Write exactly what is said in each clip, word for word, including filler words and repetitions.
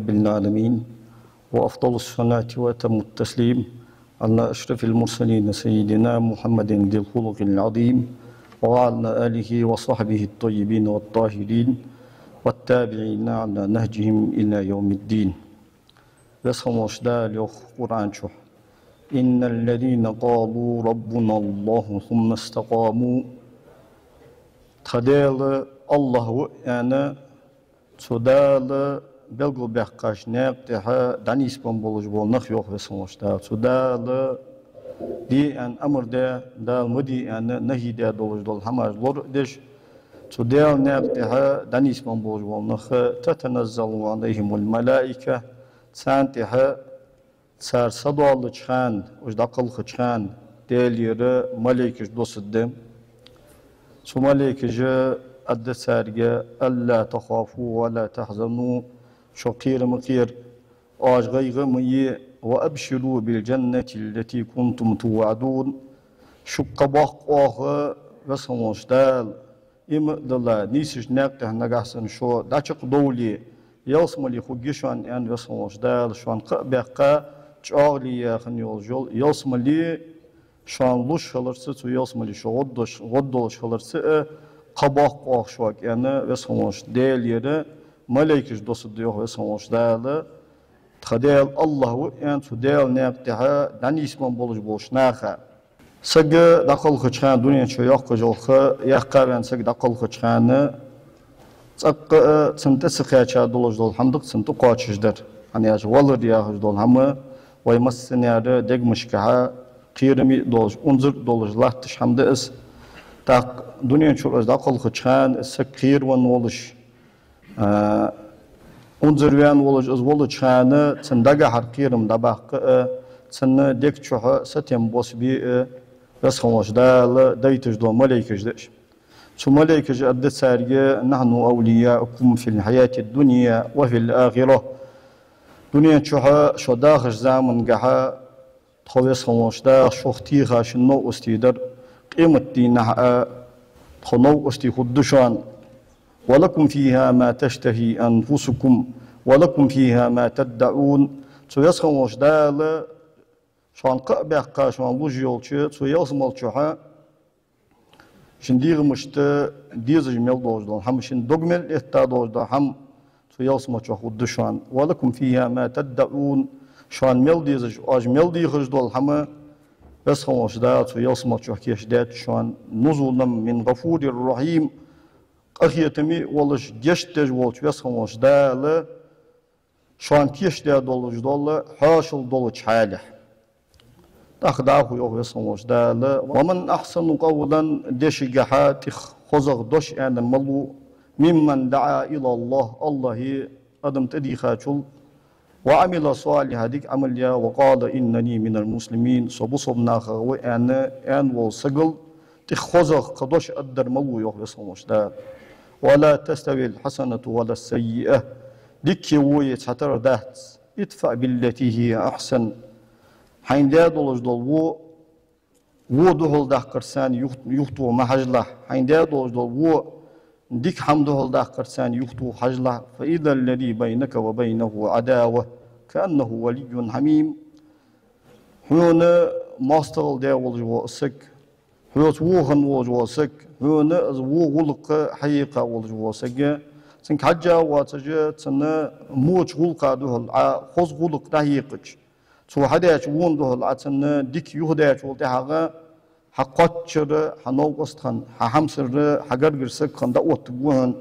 العالمين، وأفضل الصلاة وأتم التسليم على أشرف المرسلين سيدنا محمد ذي الخلق العظيم، وعلى آله وصحبه الطيبين الطاهرين، والتابعين على نهجهم إلى يوم الدين. Веза хинна волча Дала йоах Къуръан чу: إن الذين قالوا ربنا الله ثم استقاموا. Тха Даьла АллахӀ ва аьнна, цу Дала белгалбаьккхача наькъа тӀа дӀанийсбенна болаш бола нах, йоах Веза хинна волча Дала. Цу Дала де аьнна амар даь, Дала ма де аьнна нахӀи даь долаш дола хӀамаш лораеш, цу Даьла наькъа тӀа дӀанийсбенна болаш бола нах, تتنزل عليهم الملائكة, царна тӀа цар садоалача хана, уж дӀакхалхача хана, Даьлагара малейкаш доссаргда. Цу малейкаша аргда царга: ألا تخافوا ولا تحزنوا, шо кхера ма кхера, оаш гӀайгӀа ма е, وأبشروا بالجنة التي كنتم توعدون. Шуга кхаъ боаккх оаха, Веза хинна волча Дала иман а дилла, нийсача наькъа тӀа нагахьа санна шо дӀачакхдовле, ялсмале хургья шоана, аьнна, Веза хинна волча Дала шоана кхаъ баьккха, чӀоагӀа яьха йолаш йола ялсмале шоана луш хиларца, цу ялсмале шо гӀаддош-, гӀаддолаш хиларца а кхаъ боаккх оаха шуга, аьнна, Веза хинна волча Даьлагара малейкаш доссаргда, йоах Веза хинна волча Дала. Тха Даьла АллахӀ ва аьнна, цу Даьла наькъа тӀа дӀанийсбенна болаш болча наха. Саг дӀакхалхача хана, дунен чу йоккхача хана, яьккха ваьнна саг дӀакхалхача хана, цӀаккха а цунна тӀа ца кхаьча долаш дола хӀама да-кх цунна тӀакхоачаш дар. ХӀана аьлча валар яхаш дола хӀама вай массане а дегашкахьа кхераме а долаш, унзара а долаш латташ хӀама да из. ТӀаккха дунен чура из дӀакхалхача хана, из саг кхеравенна волаш, а, унзарваьнна волаш из волча хана, цун дагахьара кхерам дӀабаккха а, цун дега чухь сатем босбе а, Веза хинна волча Дала дайташ дола малейкаш да уж. Цу малейкаша аргда царга: نحن أولياؤكم في الحياة الدنيا وفي الآخرة. Дунен чухь шо дахача замангахьа тхо, Веза хинна волча Дала, шох теха шун новкъостий дар, къематдийнахьа а тхо новкъостий хургда шоана. ولكم فيها ما تشتهي أنفسكم ولكم فيها ما تدعون. Цу Веза хинна волча Дала шоана кхаъ баьккха, шоана луш йолча цу ялсмала чухь шун дегӀамашта дезаш мел долаш дола хӀама, шун дог мел этта долаш дола хӀама цу ялсмала чухь хургда шоана. ولكم فيها ما تدعون. Шоана мел дезаш, оаш мел дехаш дола хӀама, Веза хинна волча Дала цу ялсмала чухь кийчдаьд шоана. نزلا من غفور رحيم. Къахетаме а волаш, гешт деш волча Веза хинна волча Дала шоана кийчдаь долаш дола хьоашал долча хьале. ТӀаккха дӀахо йоах Веза хинна волча Дала: ومن أحسن قولا, дешагахьа тӀех хозагӀа дош аьннар малув, ممن دعا إلى الله, АллахӀа адам тӀадийхачул, وعمل صالحا, дика Ӏамал яь, وقال إنني من المسلمين, со бусалба нахах ва аьнна, аьнна вола сагал тӀех хозагӀа кхы дош аргдар малув, йоах Веза хинна волча Дала. ولا تستوي الحسنة ولا السيئة. Дикка а, во а цхьатарра дац. ادفع بالتي هي أحسن. Хьайна даь долаш дола во, во духьалдаккхарца юхт-, юхатоха ма хьажалахь. Хьайна даь долаш дола во дика хӀама духьалдаккхарца юхатоха хьажалахь. فإذا الذي بينك وبينه عداوة كأنه ولي حميم. Хьона моастагӀал даь волаш вола саг, хьоца во хинна волаш вола саг, хьона из во гӀулакх хьаекха волаш вола саг, цунга хьежжа а воацаш, цунна воча гӀулакха духьал Ӏа хоза гӀулакх дӀахьекхача, цо хьадаьча вона духьал Ӏа цунна дика юхадаьчул тӀехьагӀа, хьа кхоачара, хьа новкъост хинна, хьа хьамсара, хьа гаргара саг хинна дӀаоттаргва хьона.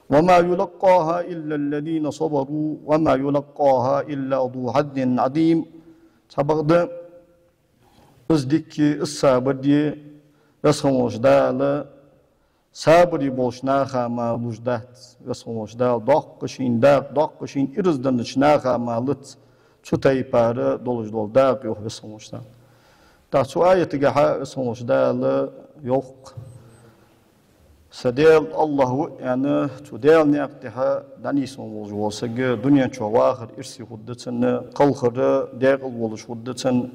وما يلقاها إلا الذين صبروا وما يلقاها إلا ذو حظ عظيم. Цхьабакъда из дика, из сабар де, Веза хинна волча Дала сабаре болча наха мара луш дац, Веза хинна волча Дала доккха шийна дакъа, доккха шийна ираз деннача наха мара луц цу тайпара долаш дола дакъа, йоах Веза хинна волча Дала. ТӀаккха цу аятагахьа Веза хинна волча Дала йоах: са Даьла АллахӀ ва аьнна, цу Даьла наькъа тӀа дӀанийсвенна волаш вола саг дунен чу вахар ирсе хургда цунна, кхалхар декъала волаш хургда цунна.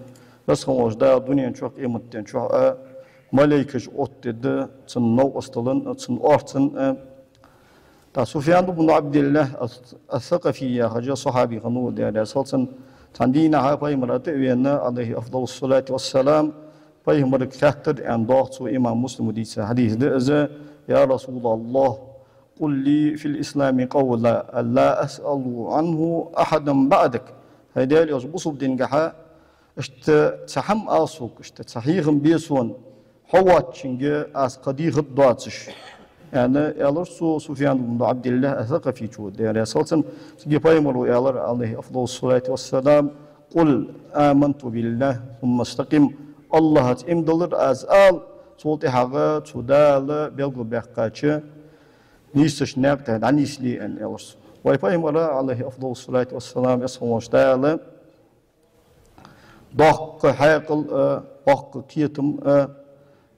Веза хинна волча Дала дунен чухь, къематден чухь а малейкаш оттадергда цунна новкъосталан а, цунна орцан а. ТӀаккха Суфьян ибн Ӏабдиллахь ас-, ас-Сакъафи яхаш сахьаби хиннав, Даьла раьза хилва цунна. Цхьан дийнахьа пайхамара тӀа а вена, Ӏалайхи афдалу ссалати вассалам, пайхамарга хаьттар, аьнна доагӀа цо, имам Муслима дийца хьадис да из: «يا رسول الله، قل لي في الإسلام قولا لا أسأل عنه أحدا بعدك». ХӀай Даьла Элча, бусалба динагахьа иштта цхьа хӀама ала сога, иштта цхьа хьехам бе сона, хьо воацачунга аз кхы дехар доацаш, аьнна, аьлар цо Суфьян ибн Ӏабдиллахь ас-Сакъафийчо, Даьла раьза хилва цунна. Цигга пайхамара аьлар, Ӏалайхи афдалу ссалати вассалам: «قل آمنت بالله ثم استقم». АллахӀаца иман диллар аз ала, цул тӀехьагӀа цу Дала белгалбаьккхача нийсача наькъа тӀа дӀанийсле, аьнна, аьлар цо. Вай пайхамара, Ӏалайхи афдалу ссалати вассалам, веза хинна волча Дала доккха хьаькъал а, боккха кхетам а,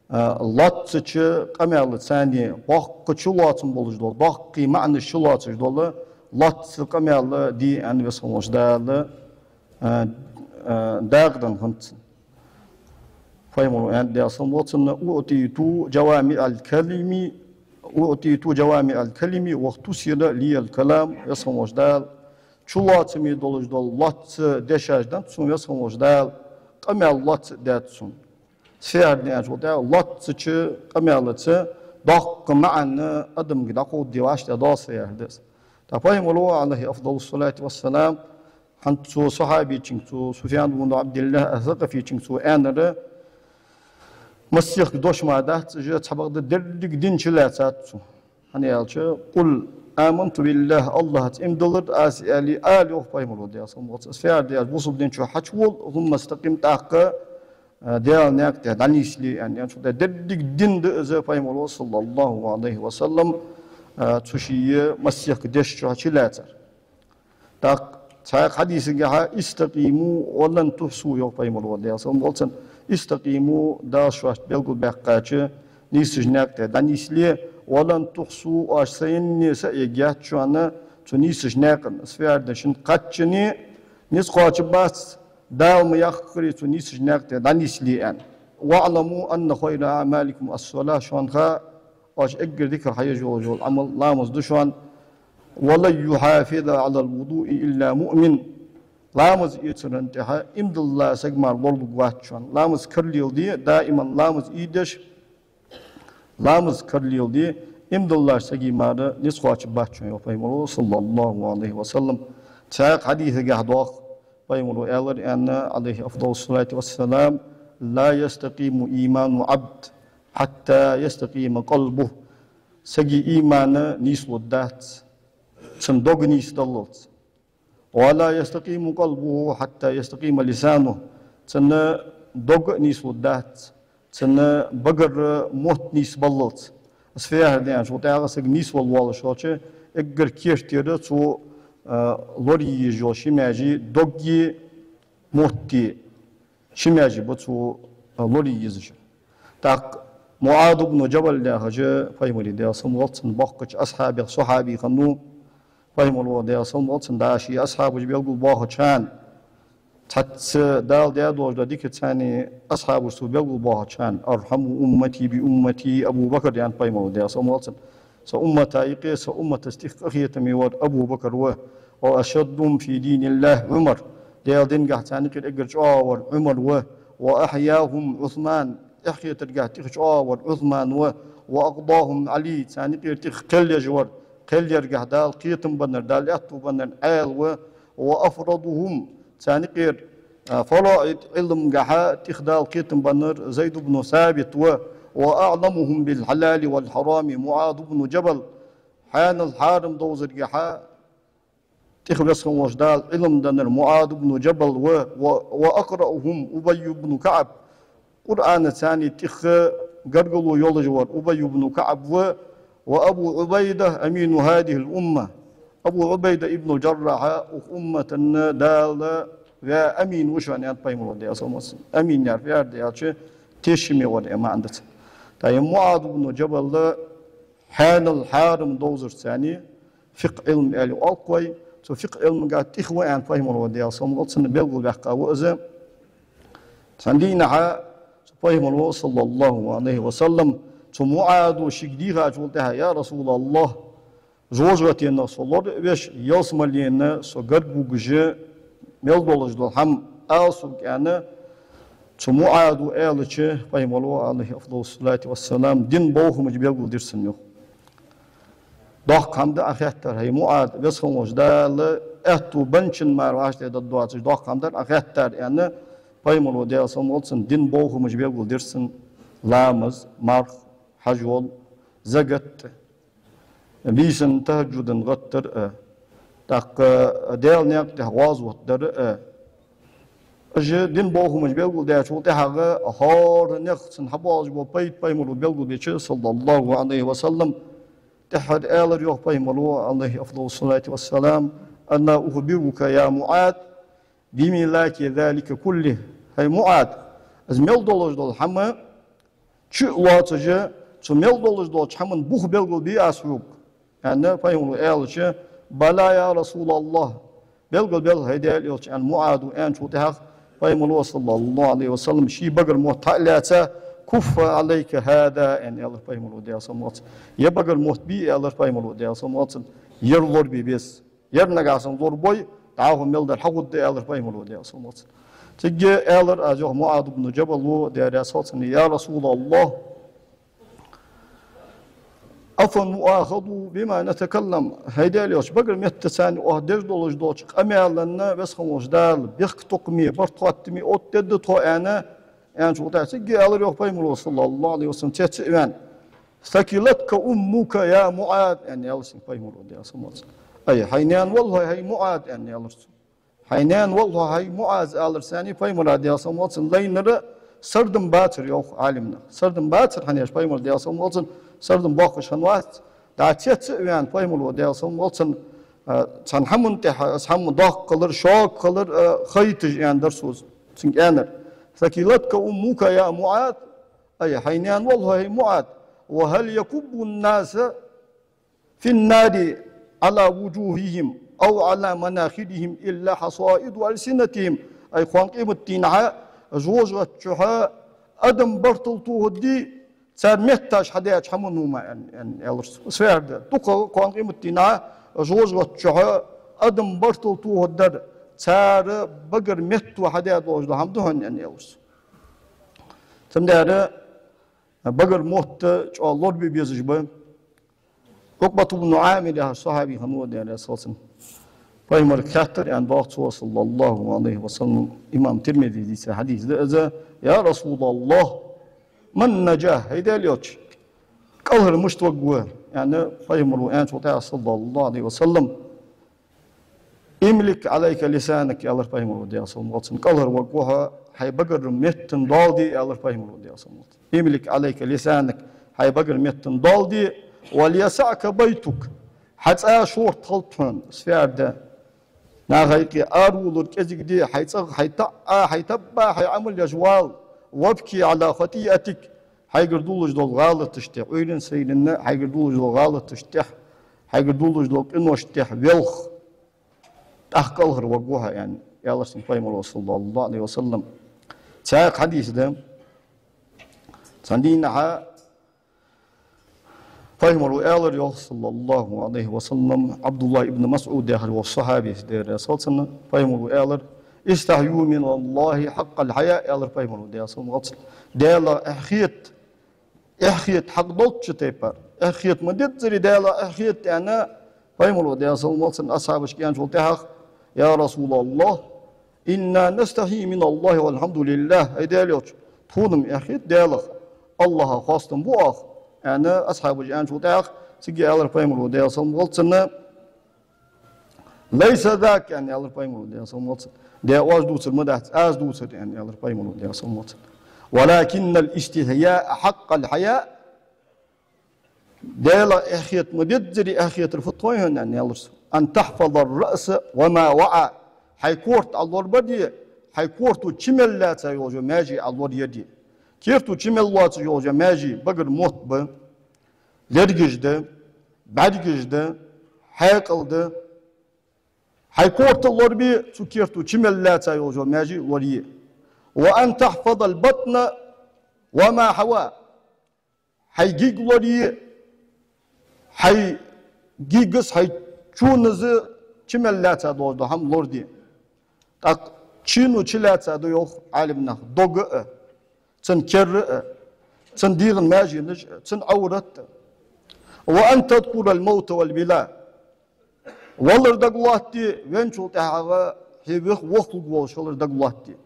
а, лоацача къамаьлаца, боккха чулоацам болаш дола, доккхий маӀанаш чулоацаш дола лоаца къамаьл де, аьнна, веза хинна волча Дала, а, а, дакъа денна хиннад цунна. Пайхамара аьннад, Даьла салам хилда цунна: «أوتيت جوامع الكلم، أوتيت جوامع الكلم واختصر لي الكلام». Веза хинна волча Дала чулоацаме долаш дола лоаца дешаш деннад сона, Веза хинна волча Дала къамаьл лоаца а даьд сона. Сфер де аьнначул тӀехьагӀа лоацача къамаьлаца доккха маӀан адамга дӀакховдаде вӀаштӀехьадоал са, яхар да из. ТӀаккха пайхамара, Ӏалайхи афдалу ссалати вассалам, хӀанз цу сахьабийчунга, цу Суфьян ибн Ӏабдиллахь ас-Сакъафийчунга цо аьннар: массехк дош мара дац уж, цхьабакъда деррига дин чулоацад цо. ХӀана аьлча: «قل آمنت بالله», АллахӀаца иман диллар аз, аьле, ала, йоах пайхамара, Даьла салам хилда цунна. Из фу яхар да аьлча, бусалба дин чу хьачувола, «ثم استقم», тӀаккха, а, Даьла наькъа тӀа дӀанийсле, аьнна, аьнначул тӀехьагӀа деррига дин да из, пайхамара, саллаллахӀу Ӏалайхи ва саллам, а, цу ший массехк дешаш чу чулоацар. ТӀаккха цхьаькха хьадисагахьа: «استقيموا ولن تحصوا», йоах пайхамара, Даьла салам хилда цунна. «استقيموا», Дала шоашта белгалбаьккхача нийсача наькъа тӀа дӀанийсле, «ولن تحصوا», оаш сенна а са а ергьяц шоана цу нийсача наькъан. Из фу яхар да: шун кхаччане низ кхоачаргбац, Дала ма яххара, цу нийсача наькъа тӀа дӀанийсле, аьнна. «واعلموا أن خير أعمالكم الصلاة», шоана ха, оаш эггара дикагӀа хьаеш йолаш йола Ӏамал ламаз да шоана. «ولن يحافظ على الوضوء إلا مؤمن». Ламаз эцара тӀехьа иман дилла саг мара лоралургвац шоана. Ламаз кара леладе, даиман ламаз ийдеш, ламаз кара леладе, иман диллача сага мара низ кхоачаргбац шоана, йоах пайхамара, саллаллахӀу Ӏалайхи ва саллам. Цхьаькха хьадисагахьа доагӀа, пайхамара аьлар, аьнна, Ӏалайхи афдалу ссалати вассалам: «لا يستقيم إيمان عبد حتى يستقيم قلبه». Сага иман нийслургдац, цун дог нийсдаллалца. «ولا يستقيم قلبه حتى يستقيم لسانه». Цун дог а нийслургдац, цун багара мотт нийсбаллалца. Из фу яхар да аьлча, цул тӀехьагӀа саг нийсвала воаллаш хилча, эггара керттера цо, а, лорае езаш йола ши маьже догги мотти, ши маьже ба цо, а, лорае езаш. ТӀаккха МуӀаз ибн Джабал яхаш, пайхамара, Даьла салам хилда цунна, боккхача асхьабех сахьаби хиннав. Пайхамара, Даьла салам хилда цунна, дӀа ший асхьабаш белгалбоахача хана, цхьацца Дала даь долаш дола дикаца цхьана асхьабаш цо белгалбоахача хана: «أرحم أمتي بأمتي أبو بكر», аьннад пайхамара, Даьла салам хилда цунна. Са уммата юкъе са умматаца тӀех къахетаме вар Абу Бакр ва. «وأشدهم في دين الله عمر». Даьла динагахьа царна юкъера эггара чӀоагӀа вар Ӏумар ва. «وأحياهم عثمان». Эхь хетаргахьа тӀех чӀоагӀа вар Ӏусман ва. «وأقضاهم علي». Царна юкъера тӀех кхел еш вар, кхел яргахьа Дала кхетам беннар, Дала аьттув беннар Ӏаьла ва. «وأفرضهم». Царна юкъера, а, фараид Ӏилмагахьа тӀех Дала кхетам беннар Зайд ибн Сабит ва. «وأعلمهم بالحلال والحرام معاذ بن جبل». Хьанал хьарам довзаргахьа тӀех Веза хинна волча Дала Ӏилма деннар МуӀаз ибн Джабал ва. «و، وأقرأهم أبي بن كعب». Къуръанаца царна тӀех гаргало йолаш вар Убай ибн КаӀб ва. «وأبو عبيدة أمين هذه الأمة». Абу Ӏубайда ибн Джаррахь укх уммата Дала ваь амин ва шоана, аьннад пайхамара, Даьла салам хилда цунна. Амин яхар фу яхар да аьлча, тешаме вар, аьнна маӀан да цун. ТӀаккха ер МуӀаз ибн Джабал хьанал хьарам довзарца царна фикъхӀ Ӏилма аьле оал-кх вай, цу фикъхӀ Ӏилмагахьа тӀех ва, аьннад пайхамара, Даьла салам хилда цунна, белгалваьккха ва из. Цхьан дийнахьа цу пайхамара, саллаллахӀу Ӏалайхи ва саллам, цу МуӀазо шийга дийхачул тӀехьагӀа: «يا رسول الله، жожагӀатенах со лоравеш, ялсмалена со гаргавугаш, мел долаш дола хӀама ала сога, аьнна, цу МуӀаза аьлча, пайхамара, Ӏалайхи афдалу салати вассалам, дина бовхамаш белгалдир цунна, йоах. Доккха хӀама да Ӏа хаьттар, хӀай МуӀаз, Веза хинна волча Дала аьттув беннача мара вӀаштӀехьдаргдоацаш доккха хӀама дар Ӏа хаьттар, аьнна, пайхамара, Даьла салам хилда цунна, дина бовхамаш белгалдир цунна: ламаз, марха, хьажол, закат, бийсанна тахӀажжуда гӀаттар а, тӀаккха Даьла наькъа тӀа гӀазот дар а. Уж дина бовхамаш белгалдаьчул тӀехьагӀа хӀара наьха цунна хьабоалаш бола пайда пайхамара белгалбича, саллаллаху Ӏалайхи ва саллам, тӀеххьара аьлар, йоах, пайхамара, Ӏалайхи афдалу салати вассалам: «ألا أخبرك يا معاذ بملاك ذلك كله». ХӀай МуӀаз, из мел долаш дола хӀама чу а лоацаш, цу мел долаш долча хӀаман бух белгалбий аз хьога, аьнна, пайхамара аьлча: «بلى يا رسول الله». Белгалбел, хӀай Даьла элча, аьнна, МуӀаза аьнначул тӀехьагӀа, пайхамара, саллаллаху Ӏалайхи ва саллам, ший багара мотт хьа а лаьца: «كف عليك هذا», аьнна, аьлар пайхамара, Даьла салам хилда цунна. Ер багара мотт бий, аьлар пайхамара, Даьла салам хилда цунна, ер лорабе беза. Ер нагахьа санна лорабой, дӀахо мел дар хьагургда, аьлар пайхамара, Даьла салам хилда цунна. Цигга аьлар аз, йоах, МуӀаз ибн Джабала, Даьла раьза хилва цунна: «يا رسول الله، أفنؤاخذ بما نتكلم؟» ХӀай Даьла элча, багара меттаца оаха деш долаш долча къамаьлах, Веза хинна волча Дала бехктокхаме, барт хоттаме оттадергда тхо, аьнна, аьнначул тӀехьагӀа цигга аьлар, йоах, пайхамара, саллаллаху Ӏалайхи ва саллам, цецваьнна: «ثكلتك أمك يا معاذ», аьнна, аьлар цунга пайхамара, Даьла салам хилда цунна. Ай, хьай наьна валла хьо, хьай МуӀаз, аьнна, аьлар цо. Хьай наьна валла хьо, хьай МуӀаз, аьлар цунна, пайхамара, Даьла салам хилда цунна, лайнар сардам бацар, йоах Ӏалимнаха. Сардам бацар, хӀана аьлча пайхамар, Даьла салам хилда цунна, сардам боаккхаш хиннавац. ДӀа цецваьнна пайхамара, Даьла салам хилда цунна, а, цхьан хӀаман тӀехьа, из хӀама доккха хилар, шога хилар, а, хайташ, аьнна дар цо цунга, аьннар: «ثكلتك أمك يا معاذ». Ай, хьай наьна валла хьо, хьай МуӀаз. «وهل يكب الناس في النار على وجوههم أو على مناخرهم إلا حصائد ألسنتهم». Ай, кхоана къематдийнахьа жожагӀата чухь адам бартал тохаргдий цар метташ хьадаьча хӀаман хӀумах, аьнна, аьнна, аьлар цо. Сферда. Дукха кхоана къематдийнахьа жожагӀата чухь адам бартал тохаргдар цар багара метто хьадаь долаш дола хӀама да хьона, аьнна, аьлар цо. Цудухьа багара мотт чӀоагӀа лорабе безаш ба. Ӏукъбат ибн Ӏамир яхаш сахьаби хиннав, Даьла раьза хилва цунна. Пайхамарга хаьттар, аьнна, йоах цо, саллаллаху Ӏалайхи ва саллам, имам Тирмизе дийца хьадис да из: «يا رسول الله، ما النجاة؟» ХӀай Даьла элча, кӀалхара мишта варгва, аьнна, пайхамара аьнначул тӀехьагӀа, саллаллаху Ӏалайхи ва саллам: «املك عليك لسانك», аьлар пайхамара, Даьла салам хилда цунна. КӀалхара варгва хьо, хьай багара метта доал де, аьлар пайхамара, Даьла салам хилда цунна. «املك عليك لسانك», хьай багара метта доал де. «وليسعك بيتك», хьа цӀа шортта хилда хьона, сферда. Наха юкъе аравалар кӀезига де, хьай цӀагӀа, хьай таӀа, хьай табба, хьай Ӏамал еш вала. «وابك على خطيئتك», хьайгара долаш дола гӀалаташта тӀа, Ӏуйранна, сайранна хьайгара долаш дола гӀалаташта тӀа, хьайгара долаш дола къиношта тӀа велха. ТӀаккха кӀалхара варгва хьо, аьнна, аьлар цунга пайхамара, саллаллаху Ӏалайхи ва саллам. Цхьаькха хьадис да. Цхьан дийнахьа пайхамара аьлар, йоах, саллаллаху Ӏалайхи ва саллам, Ӏабдуллахь ибн МасӀуд яхаш волча сахьабе, Даьла раьза хилва цунна, пайхамара аьлар: «استحيوا من الله حق الحياء», аьлар пайхамара, Даьла салам хилда цунна. Даьлах эхь хета, эхь хета хьакъ долча тайпара. Эхь хета ма деззарий Даьлах, эхь хета, аьнна, пайхамара, Даьла салам хилда цунна, асхьабашка аьнначул тӀехьагӀа: «يا رسول الله، إنا نستحي من الله والحمد لله». ХӀай Даьла элча, тхона-м эхь хета Даьлах, АллахӀах хоастам бу оаха, аьнна, асхьабаша аьнначул тӀехьагӀа, цигга аьлар пайхамара, Даьла салам хилда цунна: «ليس ذاك», аьнна, аьлар пайхамара, Даьла салам хилда цунна. Даьла, оаш дувцар ма дац, аз дувцар, аьнна, аьлар пайхамара, Даьла салам хилда цунна. «ولكن الاستحياء حق الحياء». Даьлах эхь хета ма деззарий, эхь хетар фуд хой хьона, аьнна, аьлар цо: «أن تحفظ الرأس وما وعى». Хьай корта Ӏа лорабаре, хьай корто чу мел лаьца йолаш йола маьже Ӏа лораере. Керто чу мел лоацаш йолаш йола маьже багара мотт ба, лергаш да, бӀаргаш да, хьаькъал да. Хьай корта лорабе, цу керто чу мел лаьца йолаш йола маьже лорае. «وأن تحفظ البطن وما حوى». Хьай гиг лорае, хьай гига хьай чуназа чу мел лаьца долаш дола хӀама лораде. ТӀаккха чуно чу лаьца да йоах Ӏалимнаха дог а, цун керра а, цун дегӀа маьженаш а, цун Ӏоврат а. وأن تذكر الموت والبلى. Валар дагалоаттаде, венначул тӀехьагӀа хье вих вохлуг волаш хилар дагалоаттаде.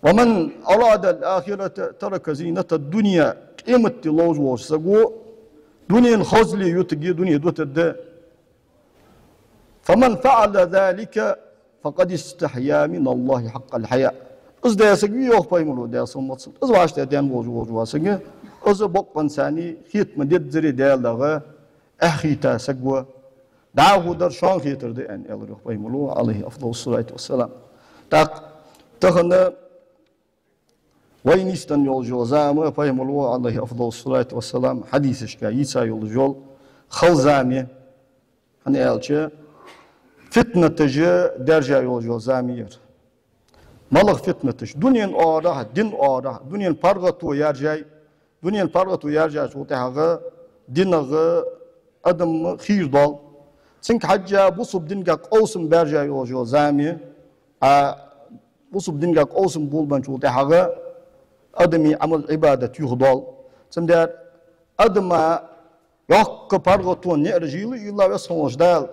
ومن أراد الآخرة ترك زينة الدنيا. Къематди ловш волча саго дунен хозал ютаргья, дуне дутаргда. فمن فعل ذلك فقد استحيا من الله حق الحياء. Из даь саг вий йоах пайхамаро, Даьла салам хилда цунна. Из вӀаштӀехьа даьнна волаш вола саг, из бокъонца хетама дезаре Даьлагара эхь хийтта саг ва. ДӀахо дар шоана хетар да аьнна, аьлар йоах пайхамаро, عليه أفضل الصلاة والسلام. ТӀаккха тахан вай нийсденна йолаш йола зама, пайхамаро, عليه أفضل الصلاة والسلام, хьадисашка йийца йолаш йола хала зама я. ХӀана аьлча, фитнаташ даьржа йолаш йола зама я ер. МалагӀа фитнаташ? Дунен оагӀорахьа, дина оагӀорахьа, дунен паргӀато яьржай, дунен паргӀато яьржачул тӀехьагӀа динах адам хийра доал. Цунга хьежжа бусалба динагахьа къовсам баьржа йолаш йола зама я. А бусалба динагахьа къовсам болабенначул тӀехьагӀа адамий Ӏамал-Ӏибадат юхадоал. Цудухьа адама йоккха паргӀато, наӀараш йилла а йилла, Веза хинна волча Дала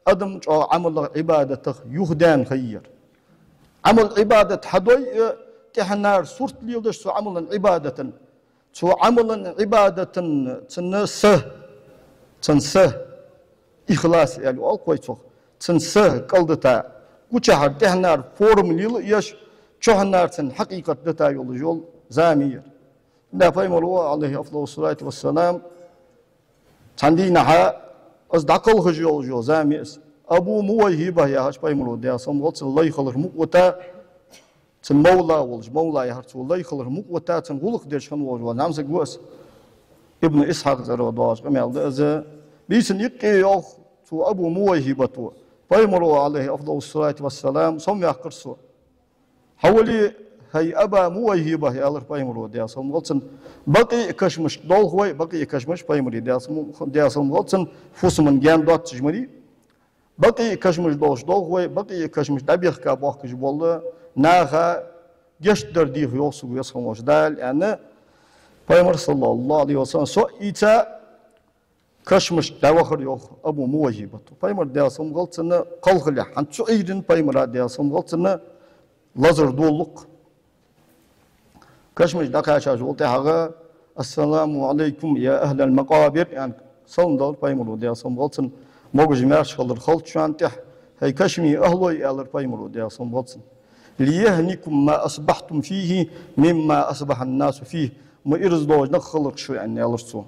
адам чӀоагӀа Ӏамалах, Ӏибадатах юхадаьнна хайя ер. Ӏамал-Ӏибадат хьадой а, тӀехьанара сурт леладеш цу Ӏамалан, Ӏибадатан. Цу Ӏамалан, Ӏибадатан цун са, цун са, ихлас аьле оал-кх вай цох, цун са кӀалдита, гучахьара тӀехьанара форма лела а еш, чухьанара цун хьакъикъат дита йолаш йола зама я ер. Да пайхамаро, عليه أفضل الصلاة والسلام, цхьан дийнахьа из дӀакхалхаш йолаш йола зама я из. Абу МувайхӀиба яхаш пайхамаро, Даьла салам хилда цунна, лай хилар мукъа вита, цун мавла волаш, мавла яхар цо, лай хилар мукъа вита, цун гӀулакх деш хинна волаш вола зӀамсаг ва из. Ибн Исхьакъа цӀерагӀа доагӀаш къамаьл да из. Бийсан юкъе йоах цу Абу МувайхӀибата, пайхамаро, عليه أفضل الصلاة والسلام, сомаваьккхар со. Хьавола, хӀай Аба МувайхӀиба, аьлар пайхамаро, Даьла салам хилда цунна, Бакъиъ кашамашка долх вай, Бакъиъ кашамаш пайхамара, Даьла салам, Даьла салам хилда цунна, фусаман гаьна доацаш мари. Бакъиъ кашамаш долаш долх вай, Бакъиъ кашамаш дӀабехка боахкаш бола наха гешт дар деха йоах сога Веза хинна волча Дала, аьнна, пайхамар, صلى الله عليه وسلم, со а ийца, кашамашка дӀавахар йоах Абу МувайхӀибата. Пайхамар, Даьла салам хилда цунна, кхалхалехь, хӀанз цу Ӏуйрийна пайхамара, Даьла салам хилда цунна, лазар долалу-кх. Кашамашка дӀакхаьчачул тӀехьагӀа: «السلام عليكم يا أهل المقابر», — аьнна, салам делар пайхамаро, Даьла салам хилда цунна. «Могаш-маьрша хилар хилда шоана тӀехьа, хӀай кашамий ахӀлой», — аьлар пайхамаро, Даьла салам хилда цунна. «ليهنكم ما أصبحتم فيه مما أصبح الناس فيه». «Ма ираз долаш нах хиларах шо», — аьнна, аьлар цо.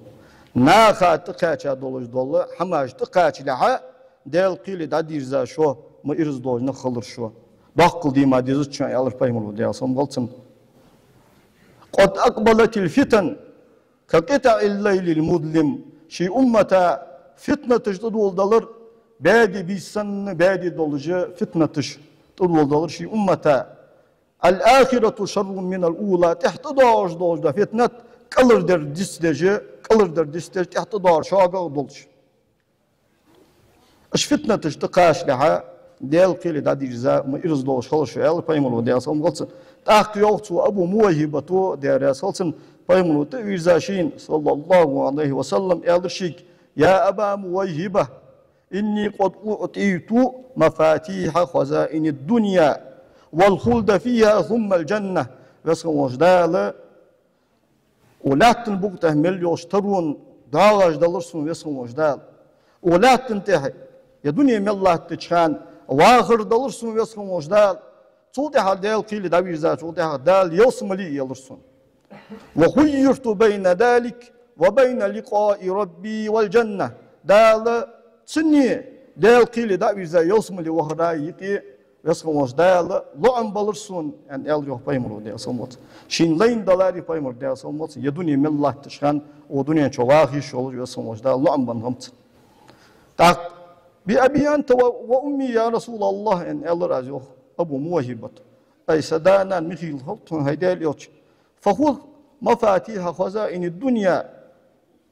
«Наха тӀакхаьча долаш дола хӀамаш тӀакхачалехьа, Даьла кхеле дӀадийрза шо, ма ираз долаш нах хиларах шо. Доккхал де ма дезац шоана», — аьлар пайхамаро, Даьла салам хилда цунна. «قد أقبلت الفتن كقطع الليل المظلم». Ший уммата фитнаташ тӀадоладелар, баьде бийса санна баьде долаш фитнаташ тӀадоладелар ший уммата. «الآخرة شر من الأولى». ТӀехьа тӀадоагӀаш долаш дола фитнат кӀалхардер дицдеш, кӀалхардер дицдеш, тӀехьа тӀадоагӀар шогагӀа долаш. Уж фитнаташ тӀакхачалехьа, Даьла кхеле дӀадийрза, ма ираз долаш хиларах шо, аьлар пайхамаро, Даьла салам хилда цунна. ТӀаккха йоах цу Абу МувайхӀибата, Даьла раьза хилва цунна, пайхамаро тӀавийрза шийна, صلى الله عليه وسلم, аьлар шийга: «يا أبا مويهبة، إني قد أعطيت مفاتيح خزائن الدنيا والخلد فيها ثم الجنة». Веза хинна волча Дала укх лаьттан букъа тӀа мел йолча таронна доагӀаш далар сона Веза хинна волча Дала. Укх лаьттан тӀа, е дуне мел латтача хана, вахар далар сона Веза хинна волча Дала. Цул тӀехьагӀа Даьла кхеле дӀавийрзачул тӀехьагӀа Дала ялсмале елар сона. «وخيرت بين ذلك وبين لقاء ربي والجنة». Дала цуннеи, Даьла кхеле дӀавийрза ялсмале вахареи юкъе Веза хинна волча Дала лоӀам белар сона, аьнна, аьлар йоах пайхамаро, Даьла салам хилда цунна. Шийна лайна даларе пайхамар, Даьла салам хилда цунна, е дуне мел латтача хана, укх дунен чу ваха йиш йолаш Веза хинна волча Дала лоӀам бенна хӀама ца. ТӀаккха: «بأبي أنت و، وأمي يا رسول الله», — аьнна, аьлар аз йоах Абу МувайхӀибата. «Ай са да-нана михийла хилда тхона, хӀай Даьла элча. فخذ مفاتيح خزائن الدنيا».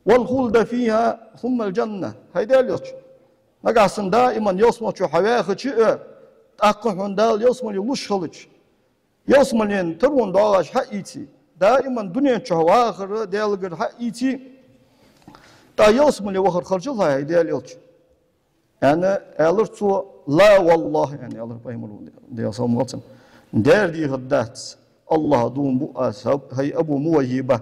والخلد فيها ثم الجنة. ХӀай Даьла Элча, нагахьа санна даиман ялсмала чу хьо ваьхача а, тӀаккха хьона Дала ялсмале луш хилча, ялсмален таро доагӀаш хьаийце, даиман дунен чу вахар Даьлагара хьаийце, тӀаккха ялсмале вахар харжал хьа, хӀай Даьла Элча, аьнна, аьлар цо. لا والله, аьнна, аьлар пайхамара, Даьла салам хилда цунна. Дера дехаргдац, АллахӀа дув буъ аз, хӀай Абу Мувайхьиба.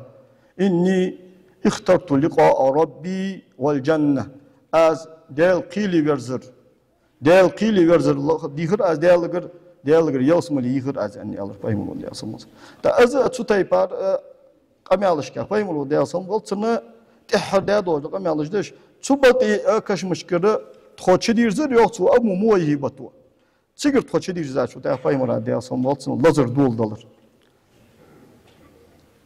إني اخترت لقاء ربي والجنة. Аз Даьла кхеле верзар, Даьла кхеле верзар ла-, дийхар аз Даьлагара, Даьлагара ялсмале йийхар аз, аьнна, аьлар пайхамара, Даьла салам хилда цунна. ТӀаккха из а цу тайпара, а, къамаьлашка пайхамара, Даьла салам хилда цунна, тӀеххьара даь долча къамаьлаш деш, цу бакъий а кашамашкара тхо чудийрзар, йоах цо, Абу Мувайхьибата. Цигара тхо чудийрзачул тӀехьагӀа пайхамара, Даьла салам хилда цунна, лазар доладелар.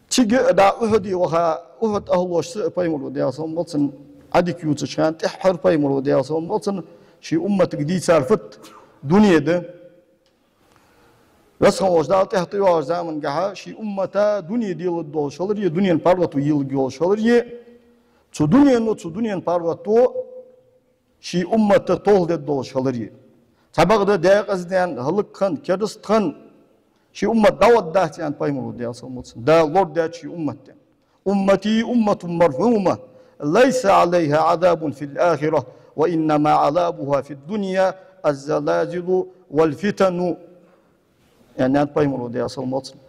Цига а да Ухьуде ваха, Ухьуд ахӀлошца а пайхамара, Даьла салам хилда цунна, Ӏадика ювцача хана тӀеххьара пайхамара, Даьла салам хилда цунна, ший умматага дийцар фуд? Дуне да. Веза хинна волча Дала тӀехьа тӀайоагӀача замангахьа ший уммата дуне деларгдолаш хилар е дунен паргӀато йийларгйолаш хилар е, цу дунено, цу дунен паргӀато ший уммат толхадергдолаш хилар е. Цхьабакъда декъаза даьнна, хӀалакхинна, кераста хинна ший уммат дӀаоттаргдац, аьннад пайхамара, Даьла салам хилда цунна. Дала лорадаьд ший уммат, аьнна. أمتي أمة مرحومة ليس عليها عذاب في الآخرة وإنما عذابها في الدنيا الزلازل والفتن. Аьннад пайхамара, Даьла салам хилда цунна.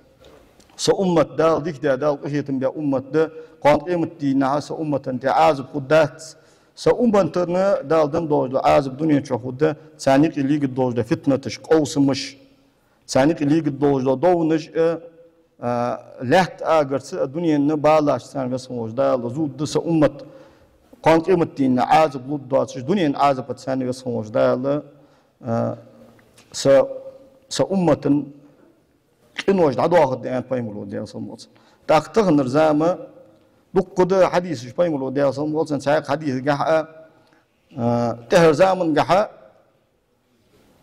Са уммат Дала дика даь, Дала къахетам баь уммат да, кхоана къематдийнахьа са уммата тӀа Ӏазап хургдац. Са уммата Дала денна долаш дола Ӏазап дунен чу хургда, царна юкъе легаргдолаш дола фитнаташ, къовсамаш, царна юкъе легаргдолаш дола довнаш а, а, лаьтта агарца а, дунен балашца а, Веза хинна волча Дала зувргда са уммат, кхоана къематдийнахьа Ӏазап лургдоацаш, дунен Ӏазапаца а, Веза хинна волча Дала, а, са, са уммата къинош дӀадоахаргда, аьннад пайхамара, Даьла салам хилда цунна. ТӀаккха таханара зама, дуккха да хьадисаш пайхамара, Даьла салам хилда цунна, цхьаькха хьадисагахьа а, а, тӀеххьара замангахьа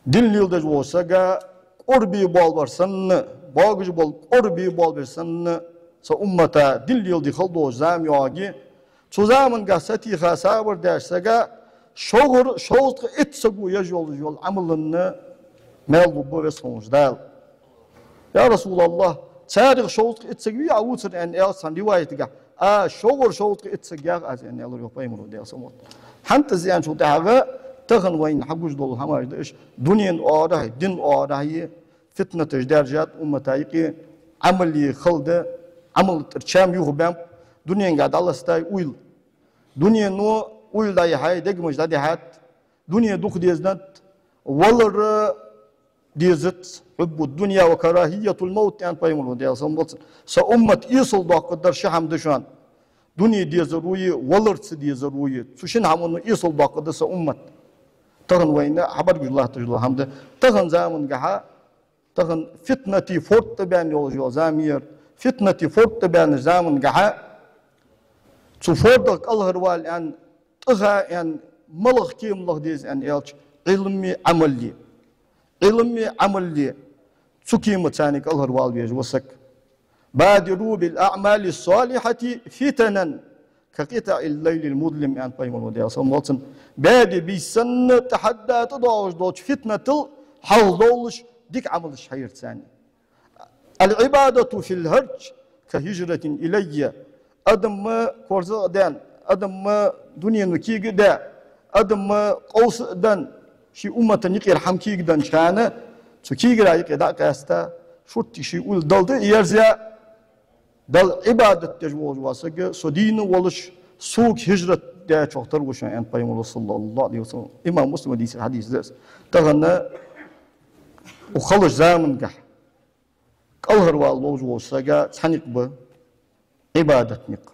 дин леладеш волча сага кӀорбе болабар санна, богаш бола кӀорбе болабар санна, са уммата дин леладе хала долаш зама йоагӀаргья. Цу замангахьа сатийха сабар деш сага шовгӀар шовзткъа итт саго еш йолаш йола Ӏамала маьл лургба Веза хинна волча Дала. Я РасулаллахӀ, царех шовзткъа итт саг вий Ӏа вувцар, аьнна, аьлар цхьан риваятагахьа. А, шовгӀар шовзткъа итт саг ях аз, аьнна, аьлар йоах пайхамара, Даьла салам хилда цунна. ХӀанз из аьнначул тӀехьагӀа тахан вайна хьагуш дола хӀамаш да уж: дунен оагӀорахьа, дин оагӀорахьа фитнаташ даьржад уммата юкъе, Ӏамал е хала да, Ӏамал тӀара чам юхабаьннаб, дуненгахьа дӀаластай уйла. Дунено уйла дӀаяхьай, дегамаш дӀадихьад, дуне дукха дезандаь, валар дезац, حب الدنيا وكراهية الموت, аьннад пайхамара, Даьла салам хилда цунна. Са уммат эсала доаккхаргдар ши хӀама да шоана: дуне дезаро е, валар ца дезаро е. Цу шин хӀамано эсала доаккхаргда са уммат. Тахан вайна хьабӀаргагуш латташ дола хӀама да. Тахан замангахьа, тахан фитнати форд тӀабаьнна йолаш йола зама я ер. Фитнати форд тӀабаьннача замангахьа, цу фордах кӀалхарвала аьнна, тӀаха аьнна, малагӀа кема лаха деза аьнна аьлча, Ӏилма е, Ӏамал е. Ӏилма е, Ӏамал е. Цу кемаца цхьана кӀалхарвала везаш ва саг. بادروا بالأعمال الصالحة فتنا كقطع الليل المظلم, аьннад пайхамара, Даьла салам хилда цунна. Баьде бийса санна тӀехьа а тӀадоагӀаш долча фитнатал хьалхадовлаш дика Ӏамалаш хьаярца цхьана. العبادة في الهرج كهجرة إلي. Адам корзагӀа а даьнна, адам дунено кега а даь, адам къовса а даьнна, ший уммата юкъера хӀама кегаденнача хана, цу кегара юкъе дӀа а къаьста, шуртига ший уйла Далла тӀа а ерзаяь, Далла Ӏибадат деш волаш вола саг, со дийна волаш, сога хӀижрат даьчох тара ва шоана, аьннад пайхамара, صلى الله عليه وسلم. Имам Муслима дийца хьадис да из. Тахан укх халача замангахьа кӀалхарвала ловш волча сага цхьа никъ ба: Ӏибадат никъ.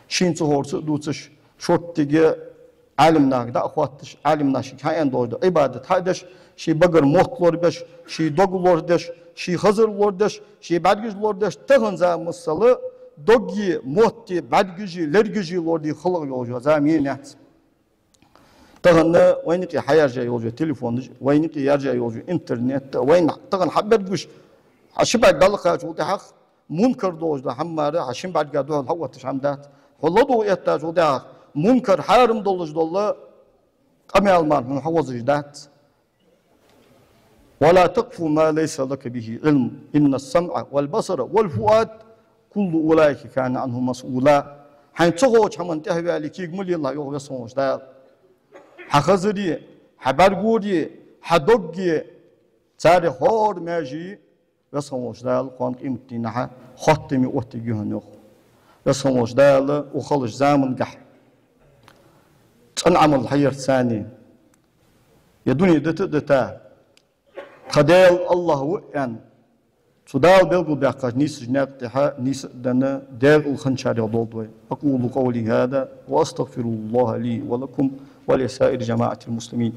Шийна ца ховрца а дувцаш, шуртига Ӏалимнахага дӀа а хотташ, Ӏалимнаха шийга хьааьнна долаш дола Ӏибадат хьа а деш, ший багара мотт лорабеш, ший дог лорадеш, ший хазар лорадеш, ший бӀаргаш лорадеш, тахан зама масала доги, мотти, бӀаргаши, лергаши лораде хала йолаш йола зама енаяц. Тахан вайна юкъе хьаяьржа йолаш я телефонаш, вайна юкъе яьржа йолаш я интернет, вайна тахан хьабергвиш, хьа ши бӀарг дӀалакхачул тӀехьагӀа мункар долаш дола хӀама мара хьа шин бӀарга духьал хьаотташ хӀама дац. Хьо ладувгӀа эттачул тӀехьагӀа мункар, хьарам долаш дола къамаьл мара хьона хьагӀозаш дац. ولا تقف ما ليس لك به علم إن السمع والبصر والفؤاد كل أولئك كان عنه مسؤولا. Хьайна ца ховча хӀаман тӀехьа ваьле кег ма лелахь, йоах Веза хинна волча Дала. Хьа хазари, хьа бӀаргури, хьа догги, царех хӀара маьже Веза хинна волча Дала кхоана къематдийнахьа хоттаме оттаргья хьона, йоах. Веза хинна волча Дала укх халача замангахь цӀена Ӏамал хьаярца, ер дуне дита а дита, тха Даьла АллахӀ ва аьнна, цу Дала белгалбаьккхача нийсача наькъа тӀа нийса а даь, декъала хинначарех долда вай. أقول قولي هذا وأستغفر الله لي ولكم ولسائر جماعة المسلمين.